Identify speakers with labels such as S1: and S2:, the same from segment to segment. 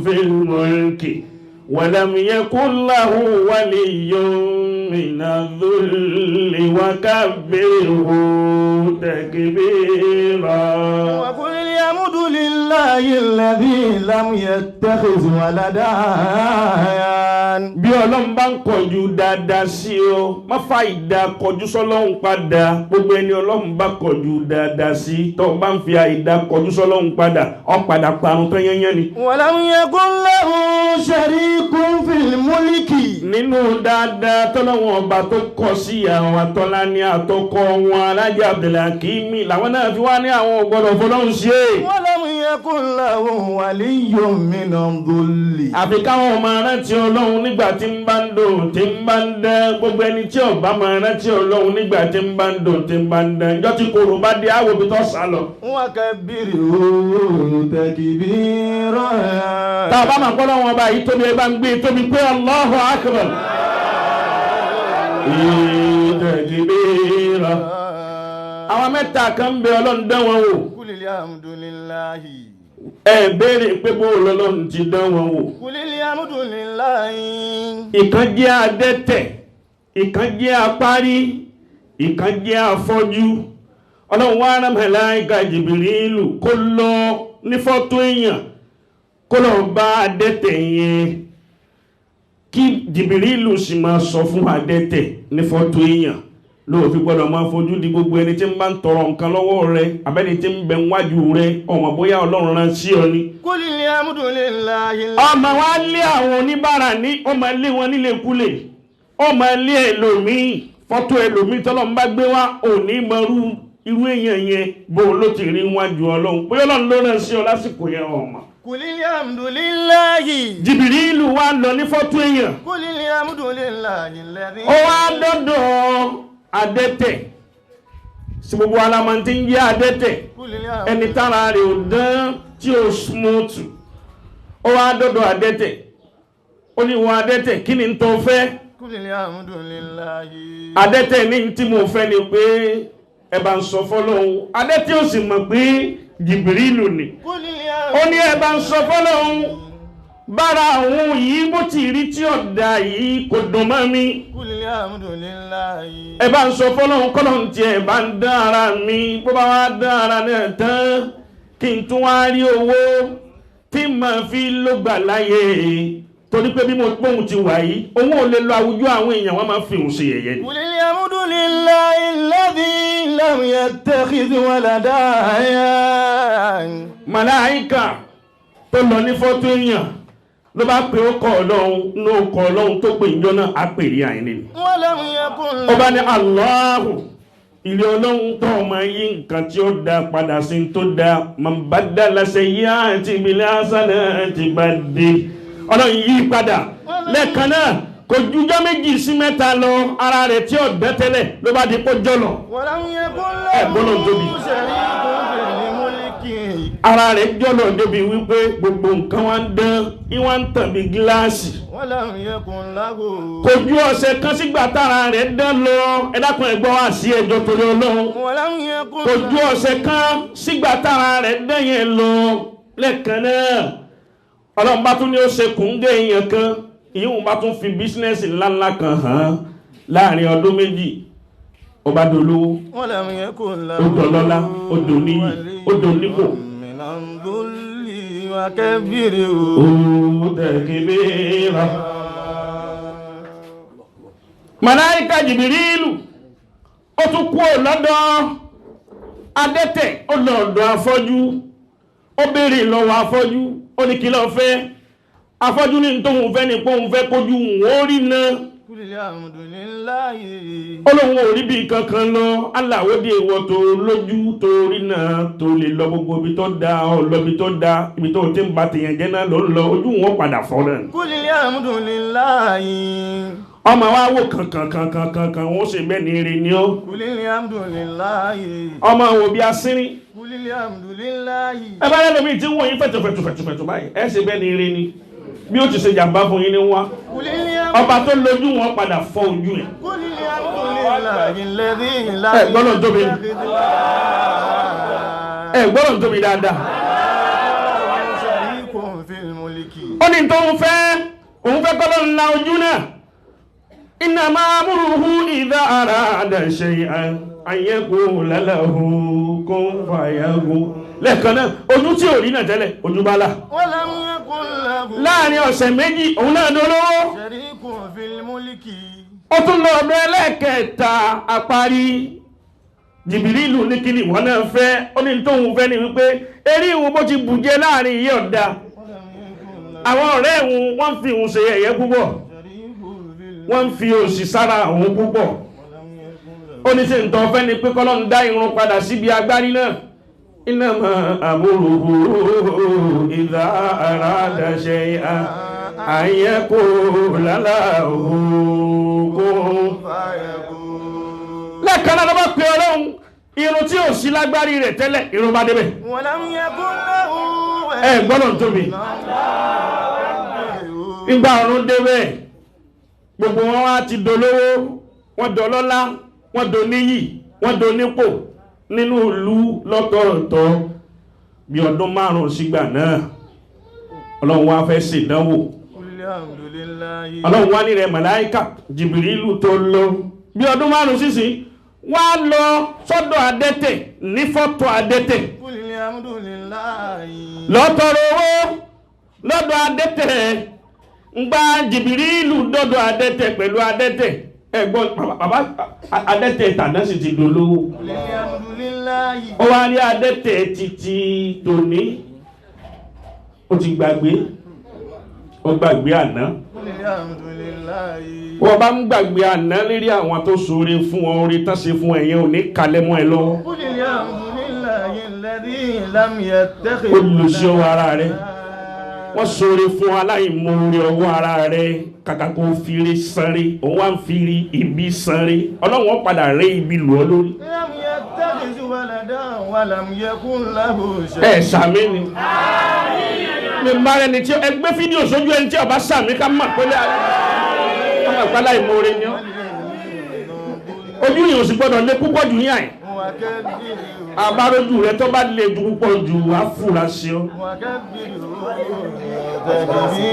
S1: fil mulki wa lam yakun lahu waliyyun minadh-dhulli wa kabbirhu takbira.
S2: Wa qul alhamdulillahi alladhi lam yattakhidh walada.
S1: Bí Ọlọ́run bá ń kọjú dáadáa sí ọ, má fa ìdá kọjú sọ́lọ́run padà. Gbogbo ẹni Ọlọ́run bá kọjú dáadáa sí, tó bá ń fi àìdá kọjú sọ́lọ́run padà, ó padà parun tán yányán ni.
S2: Walam yakun lahu sharikun fil mulki.
S1: Nínú dáadáa tọ́lọ́wọ́n ọba tó kọ sí àwọn atọ́lá ní àtọkọ wọn Alájà Abdulhakimi làwọn náà fi wá ní àwọn ò gbọ́dọ̀ fọlọ́run ṣe é.
S2: Walam yakun lahu waliyyun minadh-dhulli.
S1: Àfi káwọn máa rántí Ọlọ́run nígbà tí ń bá ń dùn tí ń bá ń dán. Gbogbo ẹni tí ó bá máa rántí Ọlọ́run nígbà tí ń bá ń dùn tí ń bá ń dán, ìjọ tí kòrò bá dé àwọn òbí tó sá lọ.
S2: Wa kabbirhu takbira.
S1: Tá a bá máa kọ́ lọ́wọ́ ọba yìí tóbi, ẹ bá ń gbé tóbi pé Allahu Akbar. Takbira. Àwọn mẹ́ta kan ń bẹ Ọlọ́run dán wọn wò.
S2: Kulil hamdulillahi.
S1: Ẹ béèrè pé bó lọ́lọ́run ti dán wọn wò.
S2: Kulil hamdulillahi.
S1: Ìkan jẹ́ adẹ́tẹ̀, ìkan jẹ́ apárí, ìkan jẹ́ afọ́jú. Ọlọ́run wá rán màláíkà Jìbìrìlù kó lọ ní fọ́tò èèyàn, kó lọ bá adẹ́tẹ̀ yẹn, kí Jìbìrìlù sì máa sọ fún adẹ́tẹ̀ ní fọ́tò èèyàn. Lóò fi gbọ́dọ̀ máa fojú di gbogbo ẹni tí ń bá ń tọrọ nǹkan lọ́wọ́ rẹ, abẹ́ni tí ń bẹ wájú rẹ, ọmọ bóyá Ọlọ́run rán sí ọ ni.
S2: Kulil hamdulillahi.
S1: Ọmọ wa lé àwọn oníbàárà ní, ọmọ lé wọn nílé kulè, ọmọ lé ẹlòmíì, fọ́tò ẹlòmíì tọ́lọ́ ń bá gbé wá, òní mọrú irú èèyàn yẹn bó ló ti rí wájú Ọlọ́run, bóyá Ọlọ́run ló rán sí ọ lásìkò yẹn ọmọ.
S2: Kulil hamdulillahi.
S1: Jìbìrìlù wa lọ ní fọ́tò èèyàn.
S2: Kulil hamdulillahi alladhi.
S1: Ó wá dọ́dọ̀ adẹ́tẹ̀ sí gbogbo alamọ tí ń jẹ́ adẹ́tẹ̀, ẹni tára rẹ̀ ò dán tí ó smooth. Ó wá dọ́dọ̀ adẹ́tẹ̀, ó ní wọ́n adẹ́tẹ̀ kí ni tó fẹ́?
S2: Kulil hamdulillahi.
S1: Adẹ́tẹ̀ ní tí mo fẹ́ ni pé ẹ bá ń sọ fọ́lọ́hun. Adẹ́tẹ̀ ò sì mọ̀ pé Jìbìrìlù ni. Ó ní ẹ bá ń sọ fọ́lọ́hun, bára àwọn yìí bó ti rí tí ọ̀dà yìí kò dùn mọ́ mi.
S2: Kulil hamdulillahi.
S1: Ẹ bá ń sọ fọ́lọ́hun kọ́lọ́hun tí ẹ bá ń dán ara mi, bó bá wá dán ara náà tán kí n tún wá rí owó tí màá fi lógbà láyé. Torí pé bí mo gbóhùn ti wà yìí, òun ò lè lọ àwùjọ àwọn èèyàn, wọn máa fi òun ṣe yẹ̀yẹ́ ni.
S2: Kulil hamdulillahi alladhi lam yattakhidh walada.
S1: Màláíkà tó lọ ní fọ́tò èèyàn ló bá pe ọkọ̀ Ọlọ́run, ní ọkọ̀ Ọlọ́run tó pè ìjọ náà á pè rí àìní ni. Ó bá ní Allahu, ilé Ọlọ́run tó ọmọ yí nǹkan tí ó da padà sí tó da, man baddala sayyi'ati bil hasanati bá dé. Ọlọ́run yí padà lẹ́ẹ̀kan náà, kò jújọ́ méjì sí mẹ́ta lọ, ara rẹ̀ tí ó dẹ́ tẹ́lẹ̀ ló bá di kó jọlọ. Ẹ gbọ́dọ̀ tóbi. Ara rẹ̀ jọlọ débi wípé gbogbo nǹkan wá ń dán, ìwà ń tàn bí gíláàsì. Kò ju ọ̀sẹ̀ kan sígbà tára rẹ̀ dán lọ. Ẹ dákun ẹ gbọ́ wá sí ẹjọ́ torí Ọlọ́run. Kò ju ọ̀sẹ̀ kan sígbà tára rẹ̀ dán yẹn lọ lẹ́ẹ̀kan náà. Ọlọ́run bá tún ní ó ṣe kùngé èèyàn kan, ìyóhùn bá tún fi bísínẹ́sì ńláńlá kan hàn láàrin ọdún méjì. Ó bá dolówó, ó dọlọ́lá, ó doníyì, ó donípò. Màláíkà Jìbìrìlù ó tún kúrò lọ́dọ̀ adẹ́tẹ̀, ó lọ ọ̀dọ̀ afọ́jú, ó béèrè lọ́wọ́ afọ́jú, ó ní kí ló fẹ́? Afọ́jú ní tóun fẹ́ ni póun fẹ́ kójú òun ó rí náà. Ó lóun ò rí bí kankan lọ, aláwọ̀dé ìwọ tó lójú tó rí náà tó lè lọ gbogbo ibi tó da ọ lọ ibi tó da, ibi tó ti ń ba tèèyàn jẹ́ náà ló ń lọ, ojú wọn padà fọ́ náà.
S2: Kulil hamdulillahi.
S1: Ọmọ wa wò kankan kankan kankan, wọ́n ṣe bẹ́ẹ̀ ni eré ni ó.
S2: Kulil hamdulillahi.
S1: Ọmọ wo bí asínrín.
S2: Kulil hamdulillahi.
S1: Ẹ bá lẹ́nu mi tí wọ́n yín fẹ̀tọ̀fẹ̀tọ̀fẹ̀tọ̀ báyìí, ẹ ṣe bẹ́ẹ̀ ni eré ni. Bí ó ti ṣe jàmbá fún yín ní wá. Ọba tó lójú wọn padà fọ́ ojú ẹ̀. Ẹ gbọ́dọ̀ tóbi. Ẹ gbọ́dọ̀ tóbi dáadáa. Ó ní tó ń fẹ́, òun fẹ́ kọ́lọ́ ńlá ojú náà. Innama amruhu idha arada shay'an an yaqula lahu kun fayakun. Lẹ́ẹ̀kan náà, ojú tí ò rí náà tẹ́lẹ̀, ojú bá là. Láàrin ọ̀sẹ̀ méjì, òun náà dolówó. Ó tún lọ ọ̀dọ̀ ẹlẹ́ẹ̀kẹta àparí. Jìbìrìlù ní kíni wọ́n náà fẹ́, ó ní tóun fẹ́ ni wípé eré ìwọ̀n bó ti bùjẹ láàrin iye ọ̀dà. Àwọn ọ̀rẹ́ ìwọ̀n wọ́n fi òun ṣe yẹ̀yẹ́ púpọ̀, wọ́n fi òṣì sára òun púpọ̀. Ó ní ṣe ǹtọ́ fẹ́ ni pé kọ́lọ́n dá irun padà síbi agbárí náà. Innama amruhu idha arada shay'an an yaqula lahu kun fayakun. Lẹ́ẹ̀kan náà ló bá pe Ọlọ́run, irun tí ò sí lágbárí rẹ̀ tẹ́lẹ̀, irun bá débẹ̀. Ẹ gbọ́dọ̀ tóbi. Ìgbà ọ̀run débẹ̀, gbogbo wọn wá ti dolówó, wọ́n dọlọ́lá, wọ́n doníyì, wọ́n donípò nínú ìlú lọ́tọ̀ọ̀tọ̀. Bí ọdún 5 sígbà náà, Ọlọ́run wá fẹ́ ṣèdánwò. Ọlọ́run wá ní rẹ̀ màláíkà Jìbìrìlù tó lọ bí ọdún 5 sísìn, wá lọ sọ́dọ̀ adẹ́tẹ̀ ní fọ́tò adẹ́tẹ̀, lọ́tọ̀rọ̀ owó lọ́dọ̀ adẹ́tẹ̀. Ńgbà Jìbìrìlù dọ́dọ̀ adẹ́tẹ̀ pẹ̀lú adẹ́tẹ̀, ẹ̀gbọ́n bàbá adẹ́tẹ̀ tàná sì ti dolówó. Ó wá rí adẹ́tẹ̀ títí tòní, ó ti gbàgbé, ó gbàgbé àná. Wọ́n bá ń gbàgbé àná lérí àwọn tó ṣoore fún ọ, oore tán ṣe fún ẹ̀yẹn ò ní kalẹ̀ mọ́ ẹ lọ́wọ́. Olùsí ọwọ́ ara rẹ̀, wọ́n ṣoore fún aláìmoore ọwọ́ ara rẹ̀, kàkà kó fire sanre, òun wá ń firi ibi sanre, Ọlọ́run ó padà rẹ́ ibi lù ọ́ lórí. Ẹ sàmí ni mi bá rẹni tí ẹ gbé fídíò sójú ẹni tí ọba sàmí ká mọ̀ pé aláìmoore ni ọ́. Ojú yìí ò sì gbọ́dọ̀ lé púpọ̀ jù yàn. Àbárójú rẹ tó bá lè ju púpọ̀ jù á fura sí ọ.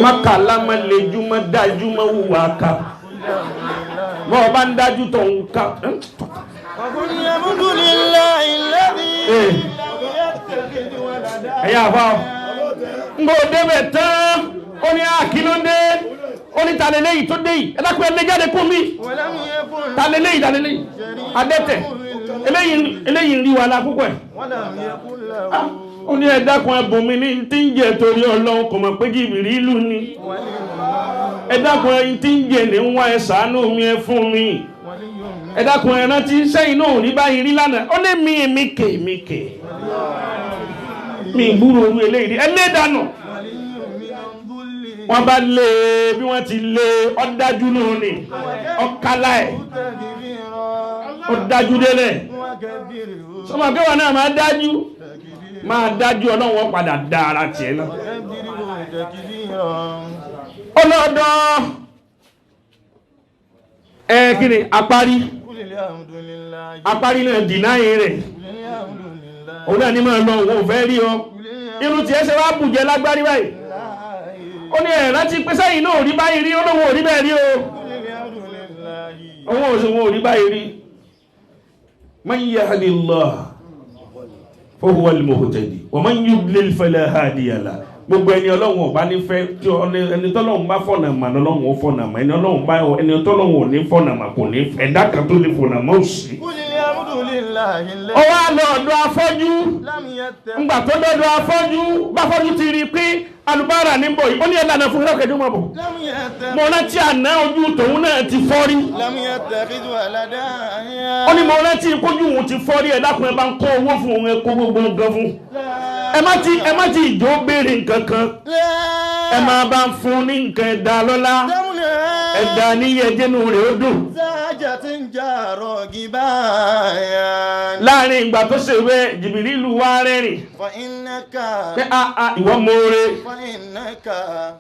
S1: Mákàlá má lejú má dájú má wùwà ká. Bọ́ ọ bá ń dájú tó ń ká. Ẹ̀yà àfa ọ. Ń bò débẹ̀ tán, ó ní àkínúndé, ó ní ta leléyìí tó dé yìí, ẹ dákun ẹ lé jáde kún mi. Ta leléyìí, ta leléyìí, adẹ́tẹ̀, eléyìí ń rí wa la púpọ̀ ẹ̀. Ó ní ẹ dákun ẹ bùn mi ní tí ń jẹ torí Ọlọ́run, kò mọ̀ pé Jìbìrìlù ni. Ẹ dákun ẹ tí ń jẹ ní ń wá, ẹ ṣàánú mi, ẹ fún mi. Ẹ dákun ẹ rántí sẹ́yìn náà ò ní báyìí rí lánàá. Ó lé mi èmi kè èmi kè. Mi gbúrò orú eléyìí rí, ẹ lé dànù. Wọ́n bá lé bí wọ́n ti lé, ọ̀dájú náà ni, ọ̀kálá ẹ̀, ọ̀dájú délẹ̀. Sọmọ akéwà náà máa dájú, máa dájú, Ọlọ́run padà dá ara tiẹ̀ náà. Ọlọ́dọ̀ ẹ kí ni apárí, apárí náà dìnáyé rẹ̀, òun náà ní máa lọ, òun ò fẹ́ rí ọ. Irun tiẹ̀ ṣe wá bùjẹ lágbárí báyìí. Ó ní ẹ̀ rántí pé sẹ́yìn náà ò rí báyìí rí, olówó ò rí bẹ́ẹ̀ rí o. Owó òṣùwọ̀n ò rí báyìí rí. Man yahdillah fahuwa al-muhtadi wa man yudlil fala hadiya lah. Gbogbo ẹni Ọlọ́run ọba nífẹ̀ẹ́, tí ẹni tọ́lọ́run bá fọ̀nà mà lọ́lọ́run ó fọ̀nà mà, ẹni Ọlọ́run bá ẹni tọ́lọ́run ò ní fọ̀nà mà kò ní ẹ̀dá kan tó lè fọ̀nà mà ó sì. Ó wá lọ ọ̀dọ̀ afọ́jú, ńgbà tó dọ́dọ̀ afọ́jú, báfọ́jú ti rí i pé alubára ní bọ̀ yìí, ó ní ẹ̀lànà fún ìrọ́kẹ̀jú mọ̀ bọ̀. Mo rántí àná ojú tòun náà ti fọ́ rí. Ó ní mo rántí kójú òun ti fọ́ rí, ẹ dákun ẹ bá ń kó owó fún òun, ẹ kó gbogbo nǹkan fún. Ẹ má ti ìjó béèrè nǹkan kan, ẹ máa bá ń fún ní nǹkan ẹ̀dá lọ́lá, ẹ̀dá níyẹjẹ́nu rẹ̀ ó dùn. Láàrin ìgbà tó ṣe wẹ́, Jìbìrìlù wá rẹ́rìn. Pé a ìwọ mọ́ọ́rẹ́,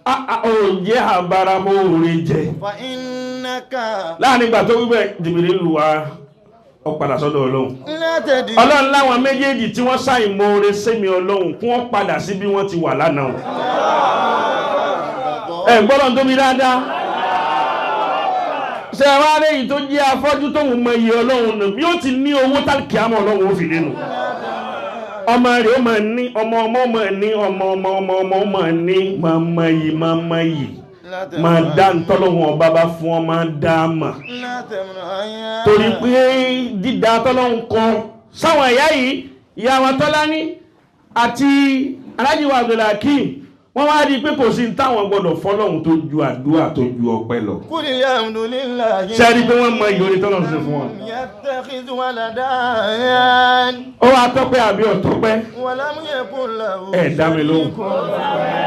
S1: a ò jẹ́ àbára mọ́ọ́rẹ́ jẹ. Láàrin ìgbà tó wíbẹ̀, Jìbìrìlù wá Ó padà sọ́dọ̀ Ọlọ́run.
S2: لا تدري.
S1: Ọlọ́run láwọn méjèèjì tí wọ́n ṣàìmoore sẹ́mi Ọlọ́run kí wọ́n padà sí bí wọ́n ti wà lánàá. Ẹ gbọ́dọ̀ tóbi dáadáa. Ṣé ẹ wá rí èyí tó jẹ́ afọ́jú tóun mọ iye Ọlọ́run nù bí ó ti ní owó tálkì àmọ́ Ọlọ́run ó fi nínú. Ọmọ rẹ̀ ó máa ní ọmọ ọmọ ó máa ní ọmọ ọmọ ọmọ ọmọ ó máa ní máa mọ iyì máa mọ iyì máa dá ntọ́lọ́hún ọba bá fún ọ máa dá a mà
S2: لا تمنع.
S1: Torí pé dídá tọ́lọ́hún kọ sáwọn ẹ̀yà yìí, ìyá wa Tọ́lání àti Aláàjì wa Abdulhakeem, wọ́n wá rí i pé kò sí ní táwọn gbọ́dọ̀ fọlọ́hún tó ju àdúrà tó ju ọpẹ́ lọ.
S2: قل الحمد لله.
S1: Ṣe rí i pé wọ́n mọ ìyórí tọ́lọ́hún ṣe fún wọn?
S2: يتخذ ولدا.
S1: Ó wá tọ́pẹ́ àbí ọ̀tọ́pẹ́?
S2: ولم يكن له
S1: Ẹ dá mi lóhùn.
S2: شريك.